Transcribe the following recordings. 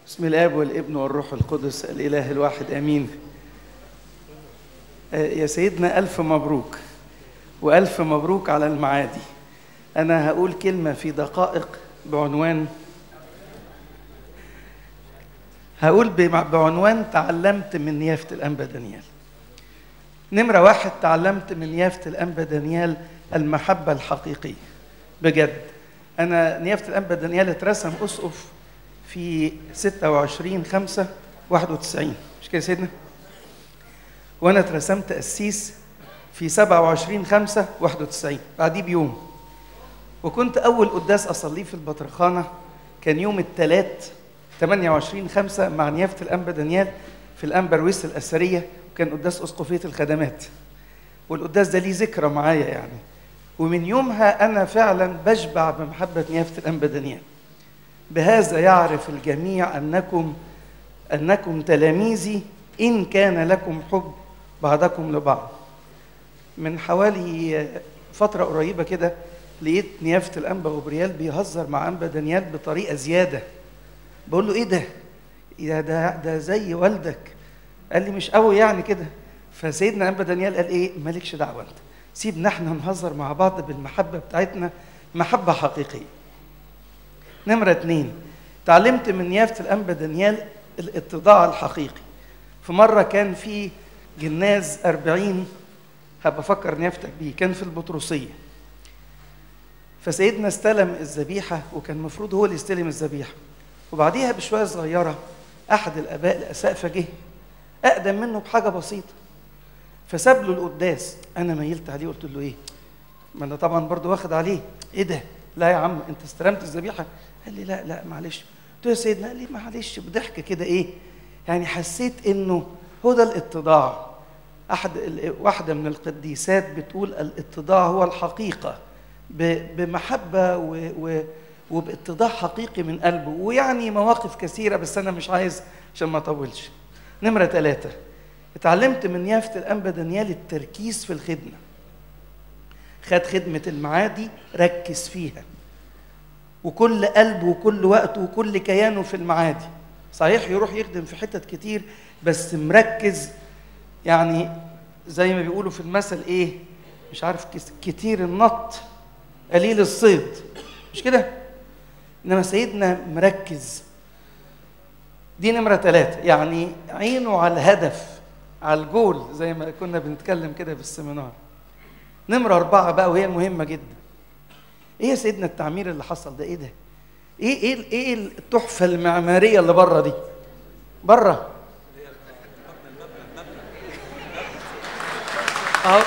بسم الاب والابن والروح القدس الاله الواحد امين. يا سيدنا الف مبروك، والف مبروك على المعادي. انا هقول كلمة في دقائق بعنوان، هقول بعنوان تعلمت من نيافه الانبا دانيال. نمره واحد، تعلمت من نيافه الانبا دانيال المحبة الحقيقية بجد. انا نيافه الانبا دانيال اترسم اسقف في 26/5/91، مش كده يا سيدنا؟ وانا اترسمت قسيس في 27/5/91 بعديه بيوم. وكنت اول قداس اصلية في البطرخانه كان يوم الثلاث 28/5 مع نيافه الانبا دانيال في الانبا رويس الاثرية، وكان قداس اسقفيه الخدمات. والقداس ده ليه ذكرى معايا يعني، ومن يومها انا فعلا بشبع بمحبة نيافه الانبا دانيال. بهذا يعرف الجميع أنكم تلاميذي إن كان لكم حب بعضكم لبعض. من حوالي فترة قريبة كده لقيت نيافة الأنبا غبريال بيهزر مع أنبا دانيال بطريقة زيادة. بقول له إيه ده؟ يا ده زي والدك. قال لي مش قوي يعني كده. فسيدنا أنبا دانيال قال إيه؟ مالكش دعوة أنت، سيبنا إحنا نهزر مع بعض بالمحبة بتاعتنا، محبة حقيقية. نمرة 2، تعلمت من نيافة الأنبا دانيال الاتضاع الحقيقي. في مرة كان في جناز 40، هبقى أفكر نيافتك بيه، كان في البطرسية. فسيدنا استلم الذبيحة، وكان المفروض هو اللي يستلم الذبيحة. وبعديها بشوية صغيرة أحد الآباء الأسقفة جه أقدم منه بحاجة بسيطة، فساب له القداس. أنا ميلت عليه قلت له إيه؟ ما أنا طبعا برضه واخد عليه، إيه ده؟ لا يا عم انت استلمت الذبيحة. قال لي لا لا معلش. قلت له يا سيدنا. قال لي معلش بضحك كده. ايه يعني؟ حسيت انه هو ده الاتضاع. واحدة من القديسات بتقول الاتضاع هو الحقيقة، بمحبة وباتضاع حقيقي من قلبه. ويعني مواقف كثيرة بس انا مش عايز عشان ما اطولش. نمره 3، اتعلمت من نيافه الانبا دانيال التركيز في الخدمة. خد خدمة المعادي ركز فيها، وكل قلبه وكل وقته وكل كيانه في المعادي. صحيح يروح يخدم في حتت كتير بس مركز، يعني زي ما بيقولوا في المثل ايه، مش عارف، كتير النط قليل الصيد، مش كده؟ انما سيدنا مركز. دي نمرة 3، يعني عينه على الهدف، على الجول، زي ما كنا بنتكلم كده في ال seminar. نمرة 4 بقى، وهي المهمة جدا. ايه يا سيدنا التعمير اللي حصل ده؟ ايه ده؟ ايه ايه ايه التحفة المعمارية اللي بره دي؟ بره. اهو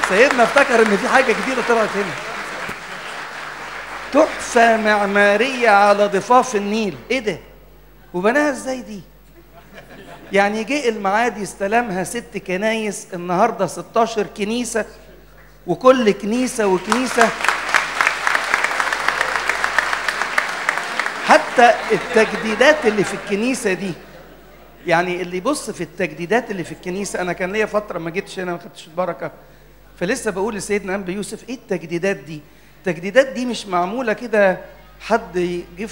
سيدنا افتكر ان في حاجة جديدة طلعت هنا. تحفة معمارية على ضفاف النيل، ايه ده؟ وبناها ازاي دي؟ يعني جه المعادي استلمها 6 كنايس، النهارده 16 كنيسة، وكل كنيسة وكنيسة. حتى التجديدات اللي في الكنيسة دي، يعني اللي يبص في التجديدات اللي في الكنيسة، أنا كان ليا فترة ما جيتش هنا ما خدتش البركة، فلسه بقول لسيدنا أنبا يوسف إيه التجديدات دي؟ التجديدات دي مش معمولة كده حد جه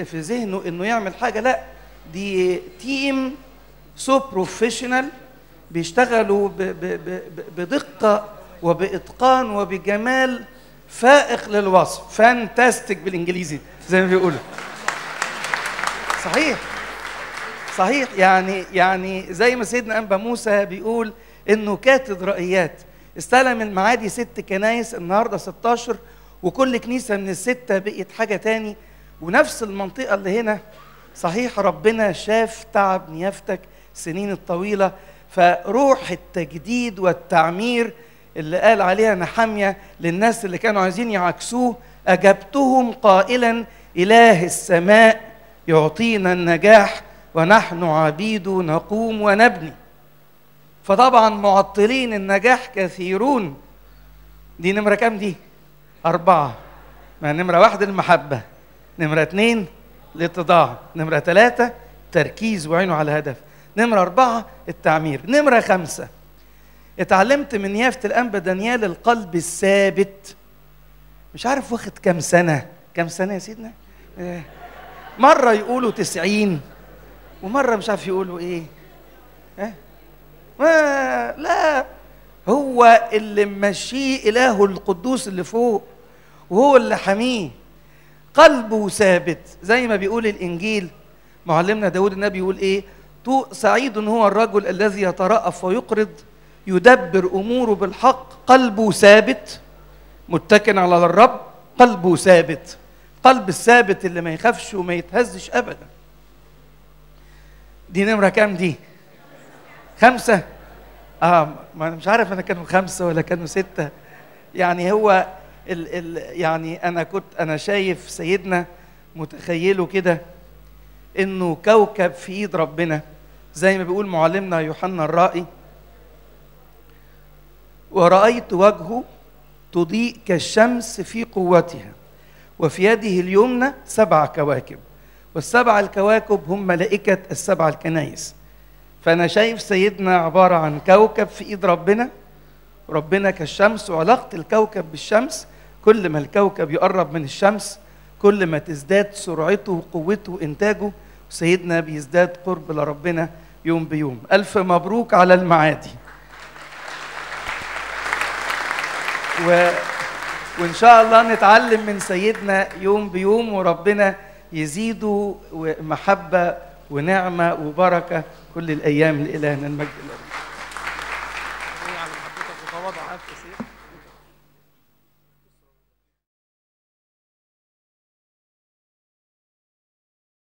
في ذهنه إنه يعمل حاجة، لا، دي team so professional بيشتغلوا بدقة وبإتقان وبجمال فائق للوصف، fantastic بالإنجليزي زي ما بيقولوا. صحيح صحيح، يعني زي ما سيدنا أنبا موسى بيقول إنه كاتدرائيات. استلم المعادي 6 كنايس، النهارده 16، وكل كنيسة من ال6 بقت حاجة تاني، ونفس المنطقة اللي هنا. صحيح ربنا شاف تعب نيافتك السنين الطويلة، فروح التجديد والتعمير اللي قال عليها نحمية للناس اللي كانوا عايزين يعكسوه، أجبتهم قائلا إله السماء يعطينا النجاح ونحن عبيده نقوم ونبني. فطبعا معطلين النجاح كثيرون. دي نمرة كام دي؟ 4. ما نمرة 1 المحبة، نمرة 2 الاتضاع، نمرة 3 تركيز وعينه على الهدف، نمرة 4 التعمير، نمرة 5 اتعلمت من نيافة الأنبا دانيال القلب الثابت. مش عارف واخد كام سنة، كام سنة يا سيدنا؟ مرة يقولوا 90 ومرة مش عارف يقولوا ايه. ها؟ ما لا، هو اللي ماشية إلهه القدوس اللي فوق، وهو اللي حمية. قلبه ثابت زي ما بيقول الإنجيل. معلمنا داود النبي يقول ايه؟ سعيد هو الرجل الذي يترأف ويقرض، يدبر أموره بالحق، قلبه ثابت، متكن على الرب، قلبه ثابت. قلب الثابت اللي ما يخافش وما يتهزش أبدا. دي نمرة كام دي؟ 5. ما أنا مش عارف أنا كانوا 5 ولا كانوا 6. يعني هو ال ال يعني أنا شايف سيدنا متخيله كده إنه كوكب في إيد ربنا، زي ما بيقول معلمنا يوحنا الرائي: ورأيت وجهه تضيء كالشمس في قوتها، وفي يده اليمنى 7 كواكب، والسبع الكواكب هم ملائكة السبع الكنايس. فأنا شايف سيدنا عبارة عن كوكب في إيد ربنا، ربنا كالشمس، وعلاقة الكوكب بالشمس كل ما الكوكب يقرب من الشمس كل ما تزداد سرعته وقوته وإنتاجه، وسيدنا بيزداد قرب لربنا يوم بيوم. ألف مبروك على المعادي. وإن شاء الله نتعلم من سيدنا يوم بيوم، وربنا يزيده محبة ونعمة وبركة كل الأيام. لإلهنا المجد الأبدي. على محبتك وتواضعك.